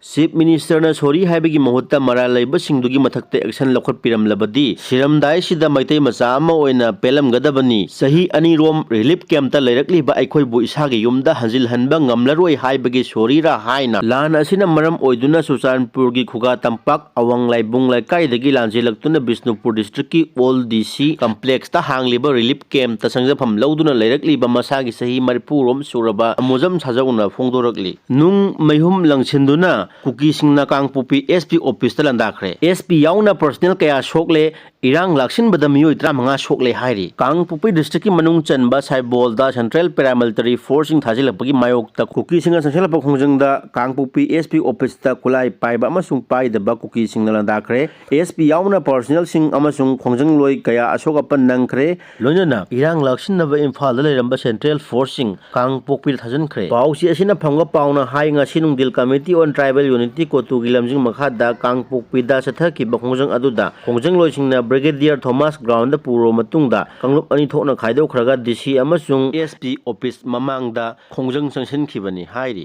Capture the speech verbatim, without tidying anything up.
Chief Ministerꯅ sorry ꯍꯥꯏꯕꯒꯤ ꯃꯍꯨꯠꯇ ꯃꯔꯥꯜ ꯂꯩꯕꯁꯤꯡꯗꯨꯒꯤ ꯃꯊꯛꯇ action ꯂꯧꯈꯠꯄꯤꯔꯝꯂꯕꯗꯤ ꯁꯤꯔꯝꯗꯥꯏꯁꯤꯗ ꯃꯩꯇꯩ ꯃꯆꯥ ꯑꯃ ꯑꯣꯏꯅ ꯄꯦꯜꯂꯝꯒꯗꯕꯅꯤ꯫ ꯆꯍꯤ ꯑꯅꯤꯔꯣꯝ relief campꯇ ꯂꯩꯔꯛꯂꯤꯕ ꯑꯩꯈꯣꯏꯕꯨ ꯏꯁꯥꯒꯤ ꯌꯨꯝꯗ ꯍꯟꯖꯤꯜꯍꯟꯕ ꯉꯝꯂꯔꯣꯏ ꯍꯥꯏꯕꯒꯤ sorryꯔꯥ ꯍꯥꯏꯅ ꯂꯥꯟ ꯑꯁꯤꯅ ꯃꯔꯝ ꯑꯣꯏꯗꯨꯅ ꯆꯨꯔꯆꯥꯟꯄꯨꯔꯒꯤ ꯈꯨꯒꯥ ꯇꯝꯄꯥꯛ ꯑꯋꯥꯡ ꯂꯥꯏꯕꯨꯡ ꯂꯩꯀꯥꯏꯗꯒꯤ ꯂꯥꯟꯖꯦꯜꯂꯛꯇꯨꯅ ꯕꯤꯁꯅꯨꯄꯨꯔ districtꯀꯤ Old DC complexꯇ ꯍꯥꯡꯂꯤꯕ relief campꯇ ꯆꯪꯖꯐꯝ ꯂꯧꯗꯨꯅ ꯂꯩꯔꯛꯂꯤꯕ ꯃꯁꯥꯒꯤ ꯆꯍꯤ ꯃꯔꯤꯐꯨꯔꯣꯝ ꯁꯨꯔꯕ ꯑꯃꯨꯖꯝ ꯁꯥꯖꯧꯅ ꯐꯣꯡꯗꯣꯔꯛꯂꯤ꯫ ꯅꯨꯡ ꯃꯩꯍꯨꯝ ꯂꯪꯁꯤꯟꯗꯨꯅ ꯀꯨꯀꯤꯁꯤꯡꯅ ꯀꯥꯡꯄꯣꯛꯄꯤ SP officeꯇ ꯂꯥꯟꯗꯥꯈ꯭ꯔꯦ꯫ SP ꯌꯥꯎꯅ personnel ꯀꯌꯥ ꯁꯣꯛꯂꯦ, ꯏꯔꯥꯡ ꯂꯥꯛꯁꯤꯟꯕꯗ ꯃꯤꯑꯣꯏ ꯇꯔꯥꯃꯉꯥ ꯁꯣꯛꯂꯦ ꯍꯥꯏꯔꯤ꯫ ꯀꯥꯡꯄꯣꯛꯄꯤ districtꯀꯤ ꯃꯅꯨꯡ ꯆꯟꯕ ꯁꯥꯏꯕꯣꯜꯗ central paramilitary forceꯁꯤꯡ ꯊꯥꯖꯤꯜꯂꯛꯄꯒꯤ ꯃꯥꯌꯣꯛꯇ ꯀꯨꯀꯤꯁꯤꯡꯅ ꯆꯪꯁꯤꯜꯂꯛꯄ ꯈꯣꯡꯖꯪꯗ ꯀꯥꯡꯄꯣꯛꯄꯤ SP officeꯇ ꯈꯨꯠꯂꯥꯏ ꯄꯥꯏꯕ ꯑꯃꯁꯨꯡ ꯄꯥꯏꯗꯕ ꯀꯨꯀꯤꯁꯤꯡꯅ ꯂꯥꯟꯗꯥꯈ꯭ꯔꯦ꯫ SP ꯌꯥꯎꯅ personnelꯁꯤꯡ ꯑꯃꯁꯨꯡ ꯈꯣꯡꯖꯪꯂꯣꯏ ꯀꯌꯥ ꯑꯁꯣꯛ ꯑꯄꯟ ꯅꯪꯈ꯭ꯔꯦ꯫ ꯂꯣꯏꯅꯅ ꯏꯔꯥꯡ ꯂꯥꯛꯁꯤꯟꯅꯕ ꯏꯝꯐꯥꯜꯗ ꯂꯩꯔꯝꯕ central forceꯁꯤꯡ ꯀꯥꯡꯄꯣꯛꯄꯤꯗ ꯊꯥꯖꯤꯟꯈ꯭ꯔꯦ꯫ ꯄꯥꯎꯆꯦ ꯑꯁꯤꯅ ꯐꯪꯕ ꯄꯥꯎꯅ ꯍꯥꯏ, ꯉꯁꯤ ꯅꯨꯡꯊꯤꯜ Committee on Tribal Unity, CoTUꯒꯤ ꯂꯝꯖꯤꯡ ꯃꯈꯥꯗ ꯀꯥꯡꯄꯣꯛꯄꯤꯗ ꯆꯠꯊꯈꯤꯕ ꯈꯣꯡꯖꯪ ꯑꯗꯨꯗ ꯈꯣꯡꯖꯪꯂꯣꯏꯁꯤꯡꯅ Brigadier Thomas groundꯗ ꯄꯨꯔꯕ ꯃꯇꯨꯡꯗ ꯀꯥꯡꯂꯨꯞ ꯑꯅꯤ ꯊꯣꯛꯅ ꯈꯥꯏꯗꯣꯛꯈ꯭ꯔꯒ DC ꯑꯃꯁꯨꯡ SP office ꯃꯃꯥꯡꯗ ꯈꯣꯡꯖꯪ ꯆꯪꯁꯤꯟꯈꯤꯕꯅꯤ ꯍꯥꯏꯔꯤ꯫